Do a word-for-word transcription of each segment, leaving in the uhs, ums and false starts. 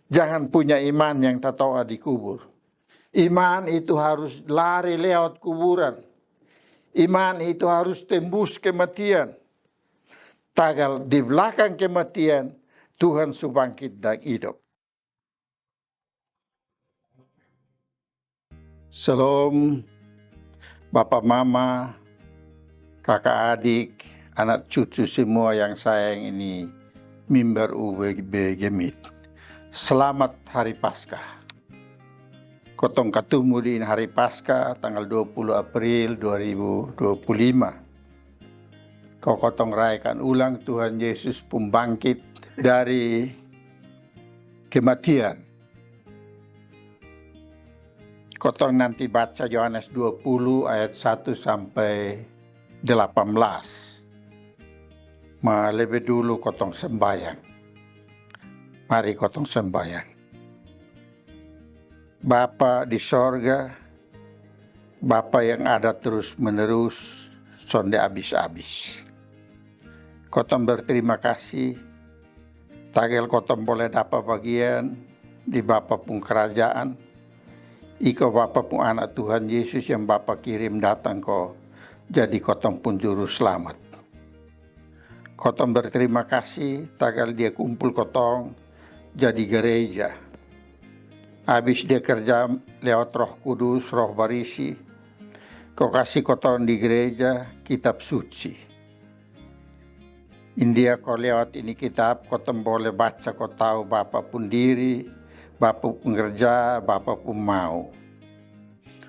Jangan punya iman yang tato'a di kubur. Iman itu harus lari lewat kuburan. Iman itu harus tembus kematian. Tagal di belakang kematian, Tuhan su bangkit dan idop. Shalom, bapa mama, kaka adik, anak cucu semua yang sayang ini mimbar U B B Gemit. Selamat Hari Paskah. Kotong katumu di ini hari Paskah tanggal dua puluh April dua ribu dua puluh lima. Ko kotong rayakan ulang Tuhan Yesus pung bangkit dari kematian. Kotong nanti baca Yohanes dua puluh ayat satu sampai delapan belas. Ma lebe dulu kotong sembayang. Mari kotong sembayang. Bapa di sorga, Bapa yang ada terus menerus, sonde abis-abis. Kotong berterima kasih, tagal kotong boleh dapa bagian di Bapa pung kerajaan. Iko Bapa pung anak Tuhan Yesus yang Bapa kirim datang ko jadi kotong pung juru selamat. Kotong berterima kasih, tagal dia kumpul kotong jadi gereja. Abis dia kerja lewat Roh Kudus, Roh Barisi, ko kasi kotong di gereja kitab suci. India ko lewat ini kitab, kotong boleh baca ko tau Bapa pung diri, Bapa pung kerja, Bapa pung mau.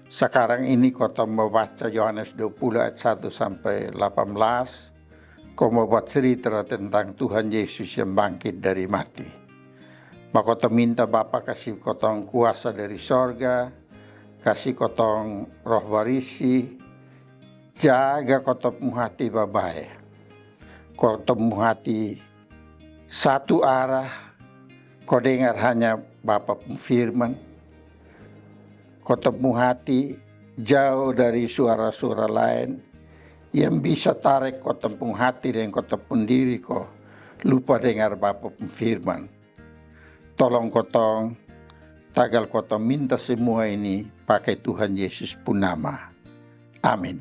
Sakarang ini kotong mau baca Yohanes dua puluh ayat satu sampai delapan belas, ko mau bacerita tentang Tuhan Yesus yang bangkit dari mati. Ma kotong minta Bapa kasi kotong kuasa dari sorga, kasi kotong Roh Barisi, jaga kotong pung hati babae. Kotong pung hati satu arah, ko dengar hanya Bapa pung firman. Kotong pung hati jauh dari suara-suara laen yang bisa tarek kotong pung hati deng kotong pung diri ko lupa dengar Bapa pung firman. Tolong kotong, tagal kotong minta semua ini pake Tuhan Yesus pung nama. Amin.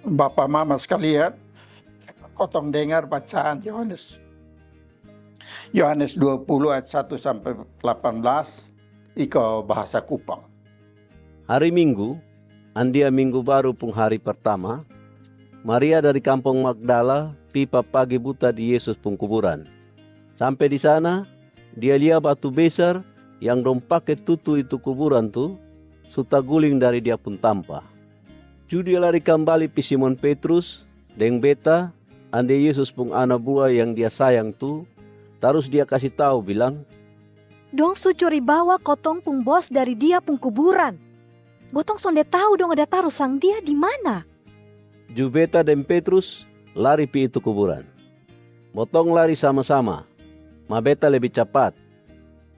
Bapa mama sekalian, kotong dengar bacaan Yohanes. Yohanes dua puluh ayat satu sampai delapan belas, iko bahasa Kupang. Hari Minggu, andia minggu baru pung hari pertama, Maria dari kampong Magdala pi papagi buta di Yesus pung kuburan. Sampe di sana, dia lia batu besar yang dong pake tutu itu kuburan tu su taguling dari dia pung tampa. Ju dia lari kambali pi Simon Petrus deng beta, ande Yesus pung ana bua yang dia sayang tu, tarus dia kasi tau bilang, "Dong su curi bawa kotong pung Bos dari Dia pung kuburan. Botong sonde tau dong ada taru sang Dia di mana." Ju beta deng Petrus lari pi itu kuburan. Botong lari sama-sama, ma beta lebe capat,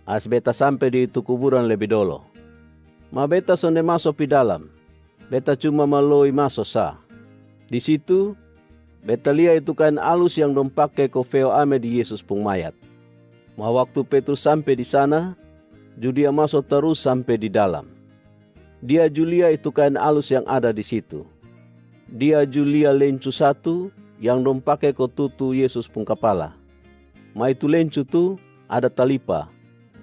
ais beta sampe di itu kuburan lebe dolo. Ma beta sonde maso pi dalam, beta cuma maloi maso sa. Di situ, beta lia itu kaen alus yang dong pake ko feo ame di Yesus pung mayat. Ma waktu Petrus sampe di sana, ju dia maso tarus sampe di dalam. Dia ju lia itu kaen alus yang ada di situ. Dia ju lia lencu satu yang dong pake ko tutu Yesus pung kapala. Ma itu lencu tu ada talipa,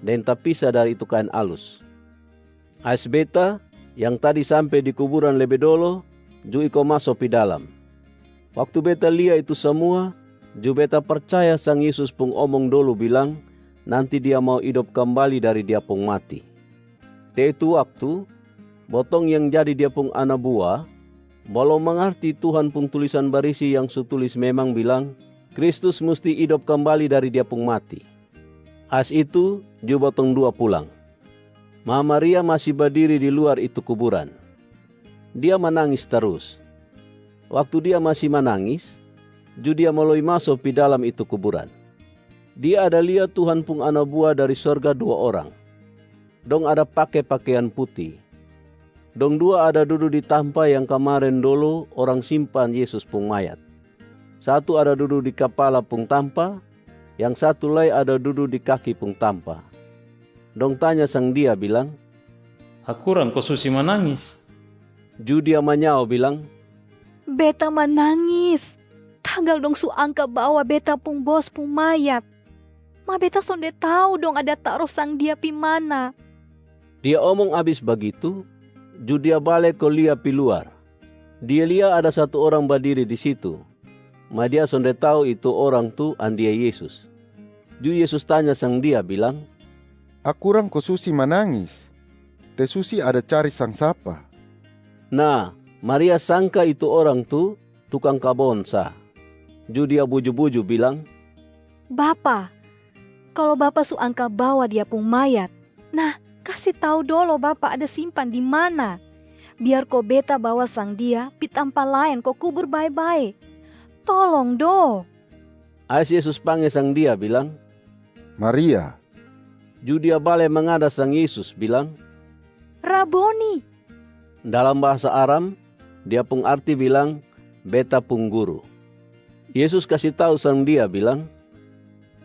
deng tapisa dari itu kaen alus. Ais beta, yang tadi sampe di kuburan lebe dolo, ju iko maso pi dalam. Waktu beta lia itu samua, ju beta parcaya sang Yesus pung omong dolu bilang, nanti Dia mau idop kambali dari Dia pung mati. Te itu waktu, botong yang jadi Dia pung ana bua, balom mangarti Tuhan pung tulisan barisi yang su tulis memang bilang, Kristus musti idop kambali dari Dia pung mati. Ais itu, ju botong dua pulang. Ma Maria masi badiri di luar itu kuburan. Dia manangis tarus. Waktu dia masi manangis, ju dia maloi maso pi dalam itu kuburan. Dia ada lia Tuhan pung ana bua dari sorga dua orang. Dong ada pake pakean puti. Dong dua ada dudu di tampa yang kamaren dolo orang simpan Yesus pung mayat. Satu ada dudu di kapala pung tampa, yang satu lai ada dudu di kaki pung tampa. Dong tanya sang dia bilang, "Akurang ko susi manangis?" Ju dia manyao bilang, "Beta manangis, tagal dong su angka bawa beta pung bos pung mayat. Ma beta sonde tau dong ada taro sang dia pi mana." Dia omong abis bagitu, ju dia bale ko lia pi luar. Dia lia ada satu orang badiri di situ, ma dia sonde tau itu orang tu andia Yesus. Ju Yesus tanya sang dia bilang, "Akurang ko susi manangis? Te susi ada cari sang sapa?" Na, Maria sangka itu orang tu tukang kabon sa. Ju dia buju-buju bilang, "Bapa, kalo Bapa su angka bawa dia pung mayat, na, kasi tau dolo Bapa ada simpan di mana. Biar ko beta bawa sang dia pi tampa laen ko kubur bae-bae. Tolong do." Ais Yesus pange sang dia bilang, "Maria." Ju dia bale mangada sang Yesus bilang, "Raboni." Dalam bahasa Aram, dia pung arti bilang, "Beta pung guru." Yesus kasi tau sang dia bilang,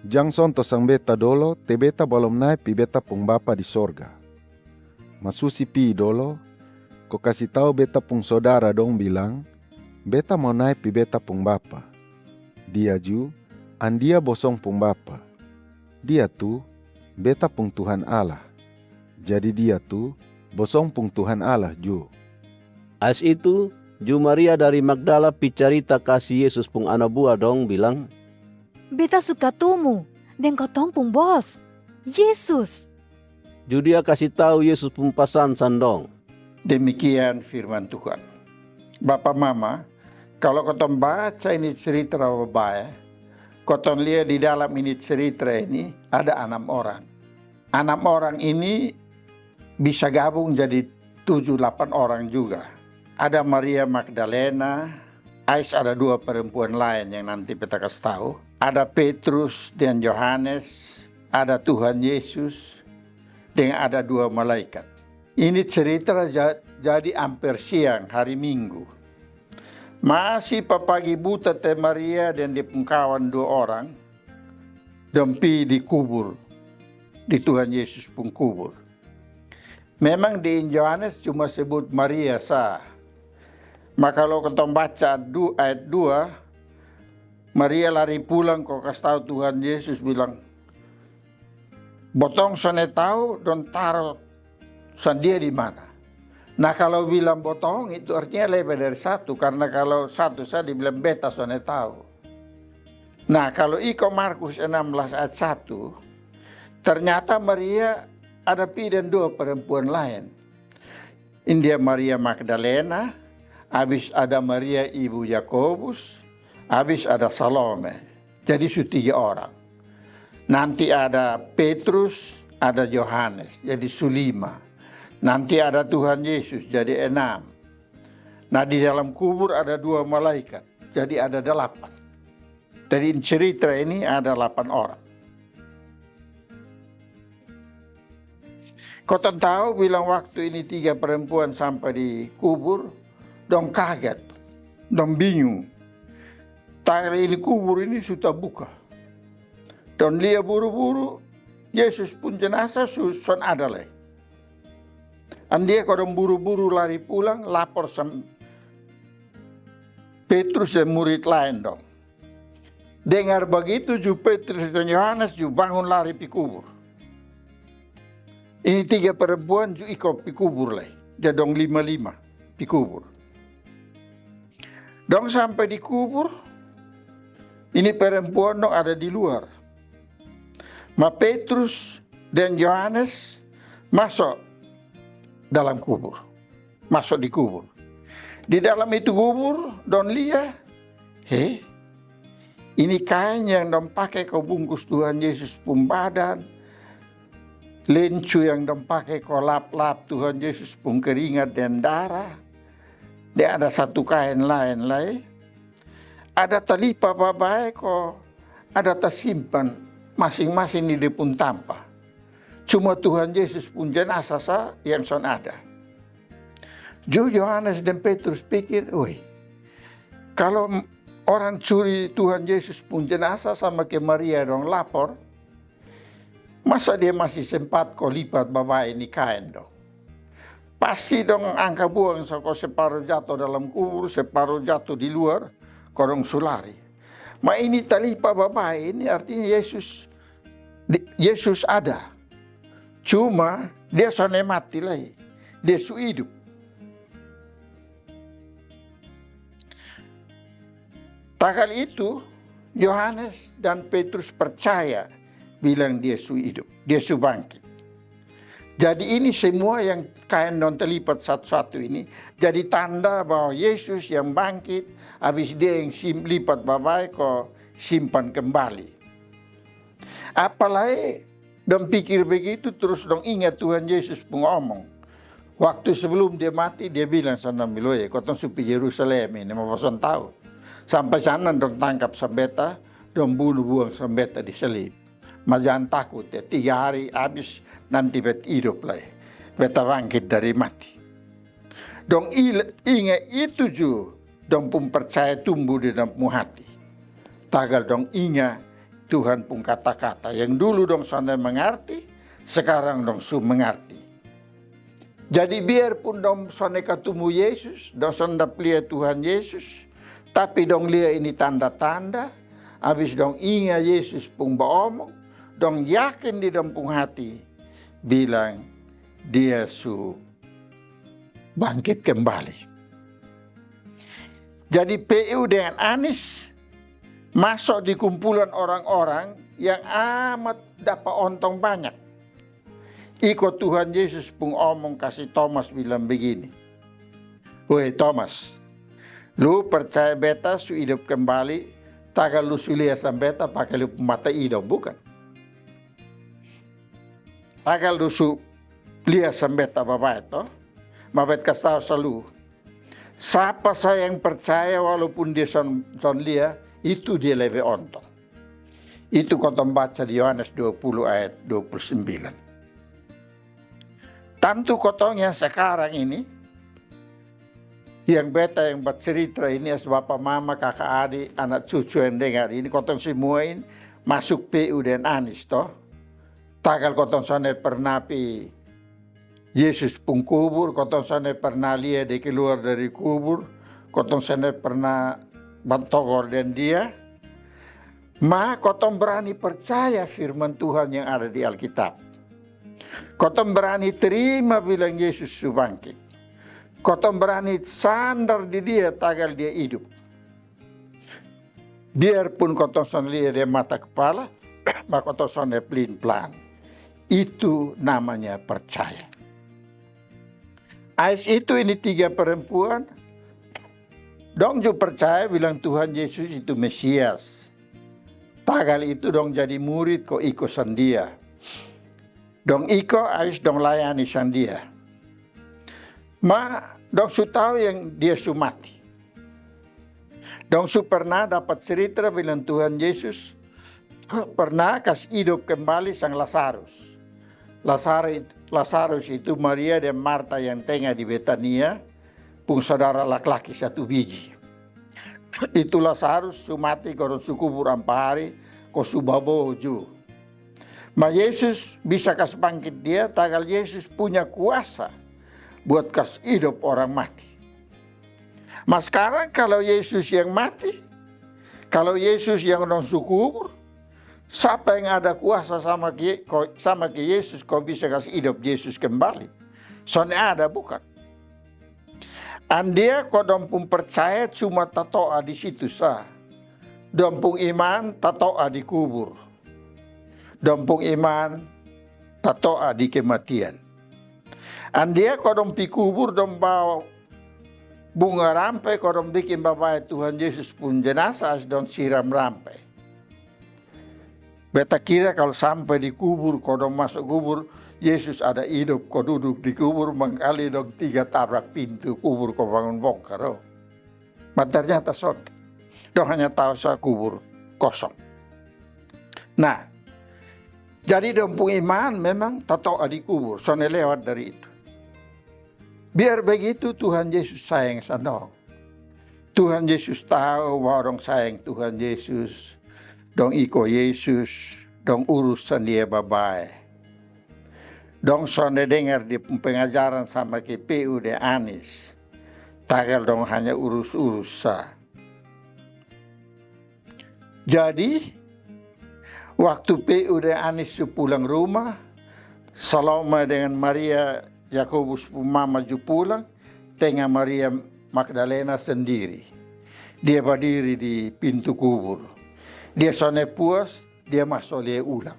"Jang sonto sang Beta dolo, te Beta balom nae pi Beta pung Bapa di sorga. Ma susi pi dolo, ko kasi tau beta pung sodara dong bilang, Beta mau nae pi Beta pung Bapa. Dia ju, andia bosong pung Bapa. Dia tu, Beta pung Tuhan Allah. Jadi dia tu, bosong pung Tuhan Allah ju." Ais itu, ju Maria dari Magdala pi carita kasi Yesus pung ana bua dong bilang, "Beta su katumu deng kotong pung bos, Yesus." Ju dia kasi tau Yesus pung pasan sang dong. Demikian firman Tuhan. Bapa mama, kalo kotong baca ini cerita babae, kotong lia di dalam ini cerita ini ada anam orang. Anam orang ini bisa gabung jadi tuju lapan orang juga. Ada Maria Magdalena, ais ada dua perempuan laen yang nanti beta kas tau. Ada Petrus dan Yohanes, ada Tuhan Yesus, deng ada dua malaikat. Ini cerita ja-, jadi amper siang hari Minggu. Masi papagi buta te Maria deng dia pung kawan dua orang dong pi di kubur, di Tuhan Yesus pung kubur. Memang di Injil Yohanes cuma sebut Maria sa. Ma kalo kotong baca du-, ayat dua, Maria lari pulang ko kas tau Tuhan Yesus bilang, "Botong sonde tau dong taro sang dia di mana." Nah, kalo bilang botong itu artinya lebe dari satu, karna kalo satu sa dibilang beta sonde tau. Nah, kalo iko Markus enam belas ayat satu, ternyata Maria ada pi deng dua perempuan laen. India Maria Magdalena, abis ada Maria ibu Yakobus, abis ada Salome. Jadi su tiga orang. Nanti ada Petrus, ada Yohanes, jadi su lima. Nanti ada Tuhan Yesus, jadi enam. Nah, di dalam kubur ada dua malaikat, jadi ada delapan. Jadi cerita ini ada lapan orang. Kotong tau bilang waktu ini tiga perempuan sampai di kubur, dong kaget, dong bingung. Tanggal ini kubur ini su tabuka. Dong lia buru-buru, Yesus pung jenasa su son ada lai. Andia ko dong buru-buru lari pulang, lapor sang Petrus dan murid laen dong. Dengar bagitu ju Petrus dan Yohanes ju bangun lari pi kubur. Ini tiga perempuan ju iko pi kubur lai. Jadi dong lima-lima pi kubur. Dong sampe di kubur, ini perempuan dong ada di luar. Ma Petrus dan Yohanes maso dalam kubur. Maso di kubur. Di dalam itu kubur, dong lia, he, ini kaen yang dong pake ko bungkus Tuhan Yesus pung badan, lencu yang dong pake ko lap-lap Tuhan Yesus pung keringat deng dara, deng ada satu kaen laen lai, ada talipa babae ko ada tasimpan masing-masing di dia pung tampa. Cuma Tuhan Yesus pung jenasa sa yang son ada. Ju Yohanes deng Petrus pikir, woi, kalo m-, orang curi Tuhan Yesus pung jenasa sama ke Maria dong lapor, Masa dia masih sempat ko lipat babae ni kaen dong? Pasti dong angka buang sa ko separu jato dalam kubur, separu jato di luar, ko dong su lari. Ma ini talipa babae ini artinya Yesus, Yesus ada. Cuma dia sonde mati lai, dia su hidup. Tagal itu Yohanes dan Petrus percaya, bilang dia su hidup, dia su bangkit. Jadi ini semua yang kaen dong talipat satu-satu ini jadi tanda bahwa Yesus yang bangkit, abis dia yang lipat babae ko simpan kembali. Apalai dong pikir begitu, trus dong ingat Tuhan Yesus pung omong. Waktu sebelum dia mati, dia bilang, "Sanang miloye, kotong su pi Yerusalem ini, ma bosong tau. Sampai sana dong tangkap sang beta, dong bunu buang sang beta di salib. Ma jang takut ya, tiga hari abis nanti beta idop lai. Beta bangkit dari mati." Dong inga itu ju, dong pung percaya tumbu di dong pung hati. Tagal dong inga Tuhan pung kata-kata yang dulu dong sonde mengarti, sekarang dong su mengarti. Jadi biarpun dong sonde katumu Yesus, dong sonde lia Tuhan Yesus, tapi dong lia ini tanda-tanda, abis dong inga Yesus pung baomong, dong yakin di dong pung hati, bilang, "Dia su bangkit kembali." Jadi P U dengan Anis masuk di kumpulan orang-orang yang amat dapat ontong banyak. Iko Tuhan Yesus pung omong kasi Tomas bilang begini, "Woi Tomas, lu percaya beta su idop kembali, tagal lu su lia sang beta pake lu pung mata idong, bukan? Tagal lu su lia sang beta babae to, ma beta kasi tau sang lu, sapa sa yang percaya walaupun dia son, son lia, itu dia lebe ontong." Itu kotong baca di Yohanes dua puluh ayat dua puluh sembilan. Tantu kotong yang sekarang ini, yang beta yang bacerita ini, as bapa mama, kaka adi, anak cucu yang dengar ini, kotong semua ini masuk P U dengan Anis to. Tagal kotong sonde pernah pi Yesus pung kubur, kotong sonde pernah lia dia keluar dari kubur, kotong sonde pernah batogor dengan dia. Ma kotong brani percaya firman Tuhan yang ada di Alkitab. Kotong brani terima bilang Yesus su bangkit. Kotong brani sandar di dia tagal dia idop. Biarpun kotong sonde lia dia mata kepala, ma kotong sonde plin-plan. Itu namanya percaya. Ais itu ini tiga perempuan, dong ju percaya bilang Tuhan Yesus itu Mesias. Tagal itu dong jadi murid ko iko sang dia. Dong iko, ais dong layani sang dia. Ma dong su tau yang dia su mati. Dong su pernah dapat cerita bilang Tuhan Yesus pernah kasi idop kembali sang Lasarus. Lasarus, Lasarus itu Maria dan Marta yang tenga di Betania pung sodara laki-laki satu biji. Itu Lasarus su mati ko dong su kubur ampa hari, ko su baboju. Ma Yesus bisa kas bangkit dia, tagal Yesus punya kuasa buat kas idop orang mati. Ma skarang kalo Yesus yang mati, kalo Yesus yang dong su kubur, sapa yang ada kuasa sama ki, ko, sama ki Yesus ko bisa kas idop Yesus kembali? Sonde ada, bukan? Andia ko dong pung percaya cuma tato'a di situ sa. Dong pung iman tato'a di kubur. Dong pung iman tato'a di kematian. Andia ko dong pi kubur, dong bawa bunga rampe, ko dong bikin babae Tuhan Yesus pung jenasa, dong siram rampe. Beta kira kalo sampe di kubur, ko dong maso kubur, Yesus ada idop ko duduk di kubur, mangkali dong tiga tabrak pintu kubur ko bangun bongkar o. Ma ternyata sonde. Dong hanya tau sa kubur kosong. Nah, jadi dong pung iman memang tato'a di kubur, sonde lewat dari itu. Biar begitu Tuhan Yesus sayang sang dong. Tuhan Yesus tau bahwa dong sayang Tuhan Yesus. Dong iko Yesus. dong urus sang dia babae. Dong sonde dengar dia pung pengajaran sama ke P U de Anis. Tagal dong hanya urus-urus sa. Jadi, waktu P U de Anis su pulang rumah, Salome dengan Maria, Yakobus pung mama ju pulang, tenga Maria Magdalena sendiri. Dia badiri di pintu kubur. Dia sonde puas, dia maso lia ulang.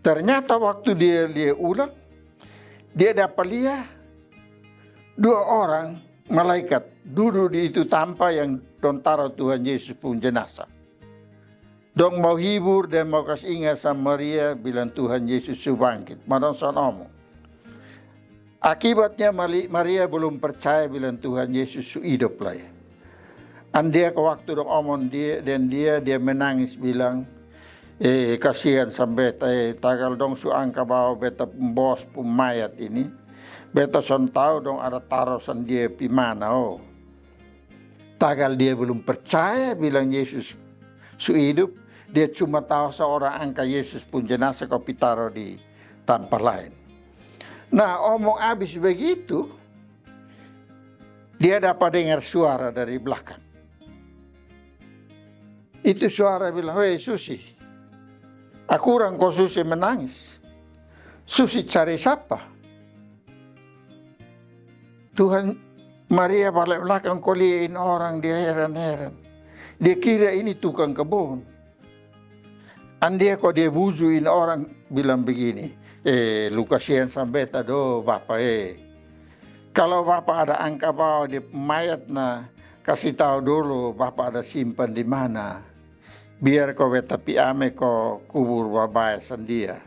Ternyata waktu dia lia ulang, dia dapa lia dua orang malaikat dudu di itu tampa yang dong taro Tuhan Yesus pung jenasa. Dong mau hibur dan mau kas inga sang Maria bilang Tuhan Yesus su bangkit. Ma dong son omong. Akibatnya Mali- Maria belum percaya bilang Tuhan Yesus su idop lai. Andia ko waktu dong omong dia, dan dia, dia menangis bilang, "Eh, kasihan sang beta, eh, tagal dong su angka bawa beta pung bos pung mayat ini. Beta son tau dong ada taro sang dia pi mana, oh." Tagal dia belum percaya bilang Yesus su idop, dia cuma tau sa orang angka Yesus pung jenasa ko pi taro di tampa laen. Nah, omong abis begitu, dia dapa dengar suara dari blakang. Itu suara bilang, "Hei, Susi, akurang ko Susi menangis? Susi cari sapa?" Tuhan, Maria bale blakang ko lia ini orang, dia heran-heran. Dia kira ini tukang kebun. Andia ko dia buju ini orang bilang begini, "Eh, lu kasihan sang beta do, bapa, eh. Kalo bapa ada angka bawa dia pung mayat na, kasi tau dolo bapa ada simpan di mana. Biar ko beta pi ame ko kubur babae sang dia."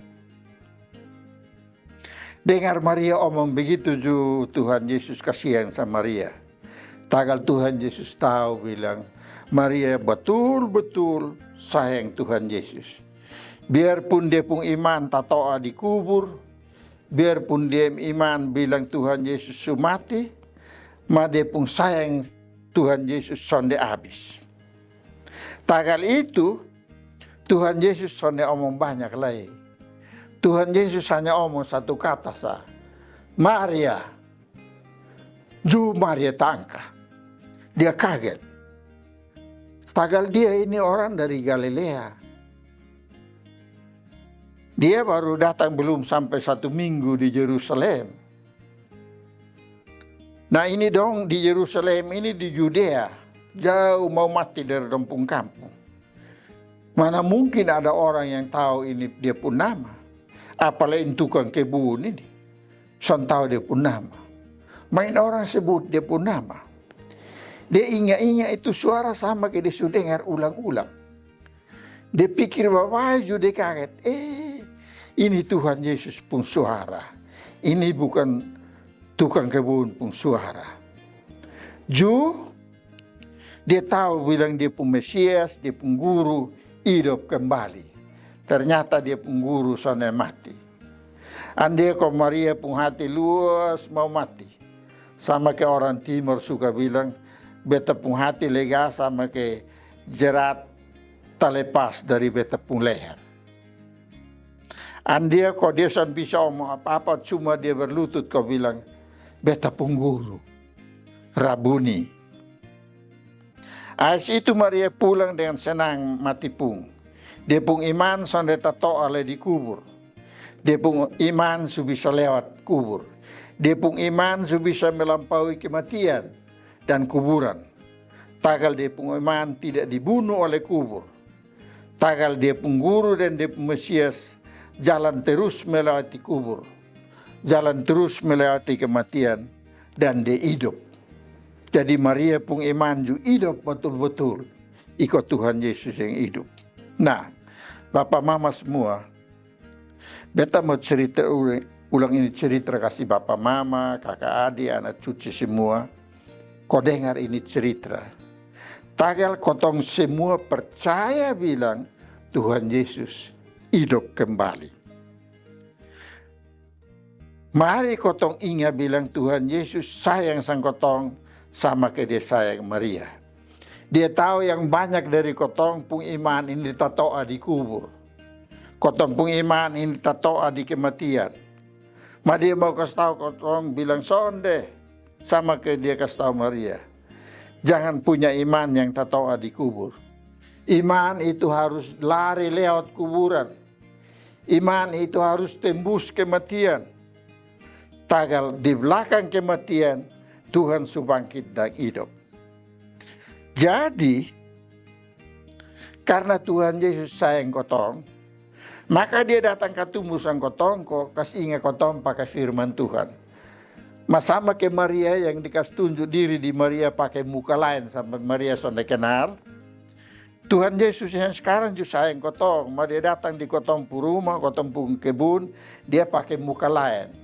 Dengar Maria omong begitu ju Tuhan Yesus kasihan sang Maria. Tagal Tuhan Yesus tau bilang Maria batul-batul sayang Tuhan Yesus. Biarpun dia pung iman tato'a di kubur, biarpun dia iman bilang Tuhan Yesus su mati, ma dia pung sayang Tuhan Yesus sonde abis. Tagal itu, Tuhan Yesus sonde omong banyak lai. Tuhan Yesus hanya omong satu kata sa, "Maria." Ju Maria tangka. Dia kaget. Tagal dia ini orang dari Galilea. Dia baru datang belum sampai satu minggu di Yerusalem. Nah, ini dong di Yerusalem ini di Yudea, jauh mau mati dari dong pung kampung. Mana mungkin ada orang yang tau ini dia pung nama? Apalai tukang kebun ini. Son tau dia pung nama. Main orang sebut dia pung nama. Dia inga-inga itu suara sama ke dia su dengar ulang-ulang. Dia pikir babae ju dia kaget. Eh, ini Tuhan Yesus pung suara. Ini bukan tukang kebun pung suara. Ju, dia tau bilang dia pung Mesias, dia pung guru, idop kembali. Ternyata dia pung guru sonde mati. Andia ko Maria pung hati luas mau mati. Sama ke orang Timor suka bilang, "Beta pung hati lega sama ke jerat talepas dari beta pung leher." Andia ko dia son bisa omong apa-apa, cuma dia berlutut ko bilang, "Beta pung guru, Rabuni." Ais itu Maria pulang dengan senang mati pung. Dia pung iman sonde tato'a lai di kubur. Dia pung iman su bisa lewat kubur. Dia pung iman su bisa melampaui kematian dan kuburan. Tagal dia pung iman tidak dibunu oleh kubur. Tagal dia pung guru dan dia pung Mesias jalan terus melewati kubur. Jalan terus melewati kematian dan dia idop. Jadi Maria pung iman ju idop batul-batul. Iko Tuhan Yesus yang idop. Nah, bapa mama semua, beta mau cerita ulang, ulang ini cerita kasi bapa mama, kaka adi, ana cucu semua. Ko dengar ini cerita. Tagal kotong semua percaya bilang Tuhan Yesus idop kembali. Mari kotong inga bilang Tuhan Yesus sayang sang kotong sama ke dia sayang Maria. Dia tau yang banyak dari kotong pung iman ini tato'a di kubur. Kotong pung iman ini tato'a di kematian. Ma dia mau kasi tau kotong bilang sonde, sama ke dia kasi tau Maria. Jangan punya iman yang tato'a di kubur. Iman itu harus lari lewat kuburan. Iman itu harus tembus kematian. Tagal di belakang kematian, Tuhan su bangkit dan idop. Jadi, karna Tuhan Yesus sayang kotong, maka dia datang katumu sang kotong ko kasi inga kotong pake firman Tuhan. Ma sama ke Maria yang dikas tunju diri di Maria pake muka laen sampe Maria sonde kenal. Tuhan Yesus yang sekarang ju sayang kotong, ma dia datang di kotong pu ruma, kotong pu kebun, dia pake muka laen.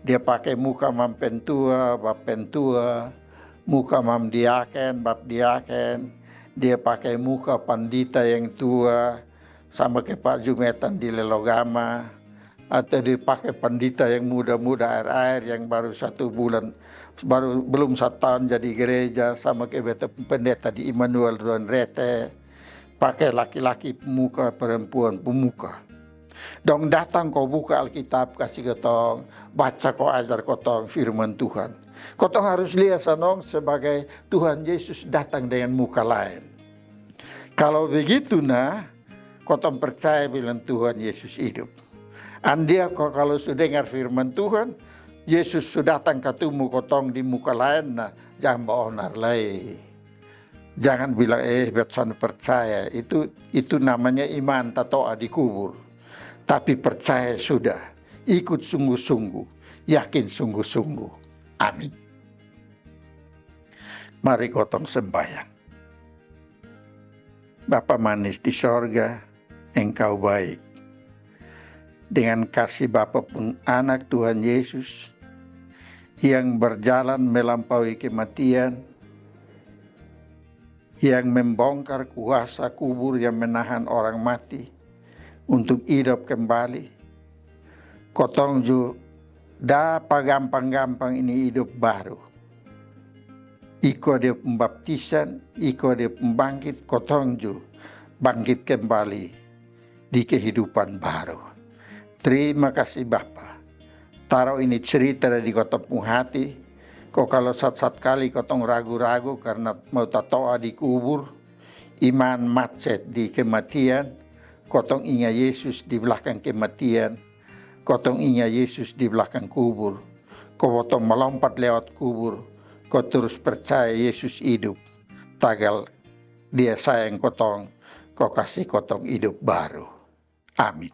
Dia pake muka mam pentua, bap pentua, muka mam diaken, bap diaken. Dia pake muka pandita yang tua, sama ke Pak Jumetan di Lelogama, atau dia pake pandita yang muda-muda aer-aer yang baru satu bulan, baru belum satu tahun jadi gereja, sama ke beta pendeta di Immanuel Ruan Rete, pake laki-laki pemuka, perempuan pemuka. Dong datang ko buka Alkitab kasi kotong, baca ko ajar kotong firman Tuhan. Kotong harus lia sanong sebagai Tuhan Yesus datang dengan muka laen. Kalo begitu na, kotong percaya bilang Tuhan Yesus idop. Andia ko kalo su dengar firman Tuhan, Yesus su datang katumu kotong di muka laen na, jang baonar lai. Jangan bilang, eh, bet son percaya. Itu, itu namanya iman tato'a di kubur. Tapi percaya sudah, ikut sungguh-sungguh, yakin sungguh-sungguh. Amin. Mari kotong sembahyang. Bapa manis di sorga, Engkau baik. Dengan kasi Bapa pun Anak Tuhan Yesus yang berjalan melampaui kematian, yang membongkar kuasa kubur yang menahan orang mati untuk idop kembali, kotong ju dapa gampang-gampang ini idop baru. Iko dia pung baptisan, iko dia pung bangkit, kotong ju bangkit kembali di kehidupan baru. Terima kasi Bapa. Taro ini cerita di kotong pung hati. Ko kalo sat-sat kali kotong ragu-ragu karna mau tato'a di kubur, iman macet di kematian, kotong inga Yesus di blakang kematian, kotong inga Yesus di blakang kubur, ko kotong malompat lewat kubur, ko turus percaya Yesus idop, tagal Dia sayang kotong, ko kasi kotong idop baru. Amin.